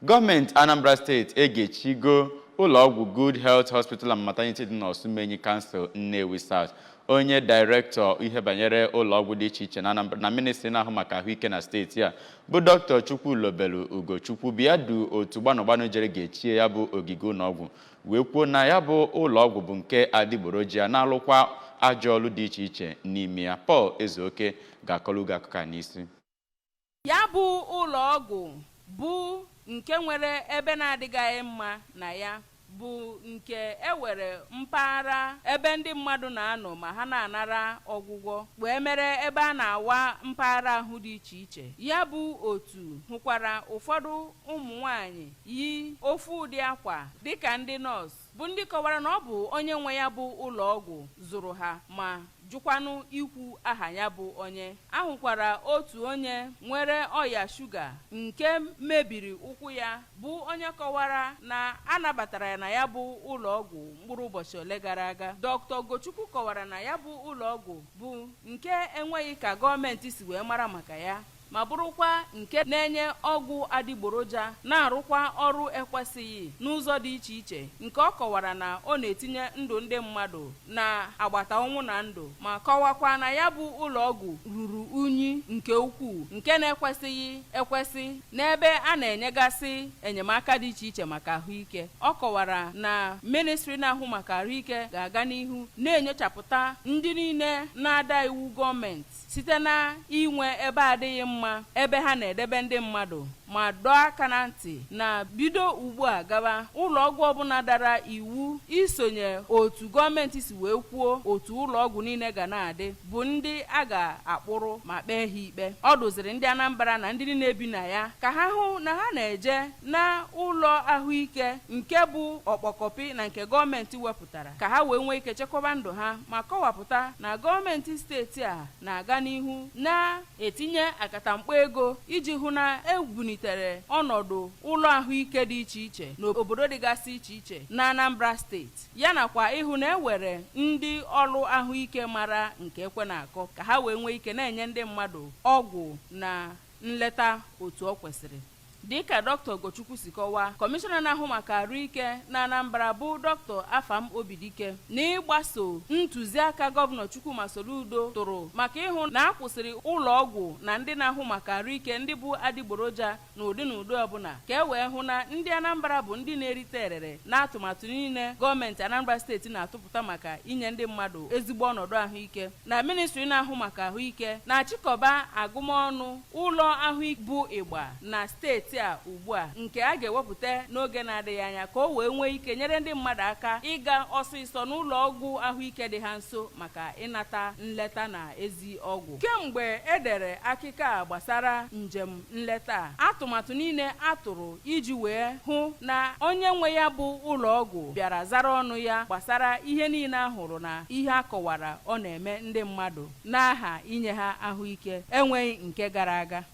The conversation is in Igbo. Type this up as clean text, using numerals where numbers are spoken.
Gọọmenti Anambra Steeti egechigo ụlọọgwụ Good Health Hospital and Maternity dị n'Osumenyi, Kansụl Nnewi South. Onye dairektọ ihe banyere ụlọọgwụ dị iche iche na Anambra na ministri na-ahụ maka ahụike na steeti a, bụ Dr. Chukwulobelu Ugochukwu, bịa du otu gbanụgbanụ jere ga-echie ya bụ ogige ụlọọgwụ, wee kwuo na ya bụ ụlọọgwụ bụ nke adịgboroja, na-alụkwa ajọ ọlụ dị iche iche n'ime ya. Paul Ezeoke ga-akọrọ gị akụkọ a n'isi. Ya bụ ụlọọgwụ bụ nke nwere ebe na-adịgaghị mma na ya, bụ nke ewere mpaghara ebe ndị mmadụ na-anọ ma ha na-anara ọgwụgwọ wee mere ebe a na-awa mpaghara ahụ dị iche iche. Ya bụ otu hụkwara ụfọdụ ụmụ nwanyị yi ofu ụdị akwa dịka ndị nọọsụ, bụ ndị kọwara na ọ bụ onye nwe ya bụ ụlọọgwụ zụrụ ha, ma jụkwanụ ikwu aha ya bụ onye. Ahụkwara otu onye nwere ọya shuga nke mebiri ụkwụ ya, bụ onye kọwara na a nabatara ya na ya bụ ụlọọgwụ mkpụrụ ụbọchị ole gara aga. Dr. Ugochukwu kọwara na ya bụ ụlọọgwụ bụ nke enweghị ka gọọmenti si wee mara maka ya, ma bụrụkwa nke na-enye ọgwụ adịgboroja, na-arụkwa ọrụ ekwesịghị n'ụzọ dị iche iche, nke ọ kọwara na ọ na-etinye ndụ ndị mmadụ na agbata ọnwụ na ndụ, ma kọwakwa na ya bụ ụlọọgwụ ruru unyi nke ukwuu, nke na-ekwesịghị ekwesị n'ebe a na-enyegasị enyemaka dị iche iche maka ahụike. Ọ kọwara na ministri na-ahụ maka ahụike ga-aga n'ihu na-enyochapụta ndị niile na-ada iwu gọọmenti site na inwe ebe adịghị mma ebe ha na-edebe ndị mmadụ, ma dọọ aka na ntị na bido ugbu a gaba, ụlọọgwụ ọbụla dara iwu isonye otu gọọmenti si wee kwuo otu ụlọọgwụ niile ga na-adị bụ ndị a ga-akpụrụ ma kpee ha ikpe. Ọ dụziri ndị Anambra na ndị niile bi na ya ka ha hụ na ha na-eje na ụlọ ahụike nke bụ ọkpọkọpị na nke gọọmenti wepụtara, ka ha wee nwee ike chekwaba ndụ ha, ma kọwapụta na gọọmenti steeti a na-aga n'ihu na-etinye akatamkpo ego iji hụ na ebunitere ọnọdụ ụlọ ahụike dị iche iche n'obodo dịgasị iche iche na Anambra Steeti, ya nakwa ịhụ na ewere ndị ọrụ ahụike mara nke ekwe na-akọ, ka ha wee nwee ike na-enye ndị mmadụ ọgwụ na nleta otu ọ kwesịrị. Dịka Dr. Ugochukwu si kọwaa, kọmishọna na-ahụ maka ahụike na Anambra, bụ Dr. Afam Obidike, n'ịgbaso ntụziaka Gọvanọ Chukwuma Soludo tụrụ maka ịhụ na a kwụsịrị ụlọ ọgwụ na ndị na-ahụ maka ahụike ndị bụ adịgboroja n'ụdị na ụdị ọbụla, ka e wee hụ na ndị Anambra bụ ndị na-erite erere na atụmatụ niile gọọmenti Anambra Steeti na-atụpụta maka inye ndị mmadụ ezigbo ọnọdụ ahụike, na ministri na-ahụ maka ahụike na-achịkọba agụmọnụ ụlọ ahụike bụ ịgba na steeti a ugbu a, nke a ga-ewepụta n'oge na-adịghị anya, ka o wee nwee ike nyere ndị mmadụ aka ịga ọsịsọ n'ụlọ ọgwụ ahụike dị ha nso maka ịnata nleta na ezi ọgwụ. Kemgbe edere akụkọ a gbasara njem nleta a, atụmatụ niile a tụrụ iji wee hụ na onye nwe ya bụ ụlọ ọgwụ bịara zara ọnụ ya gbasara ihe niile a hụrụ na ihe a kọwara ọ na-eme ndị mmadụ n'aha inye ha ahụike enweghị nke gara aga.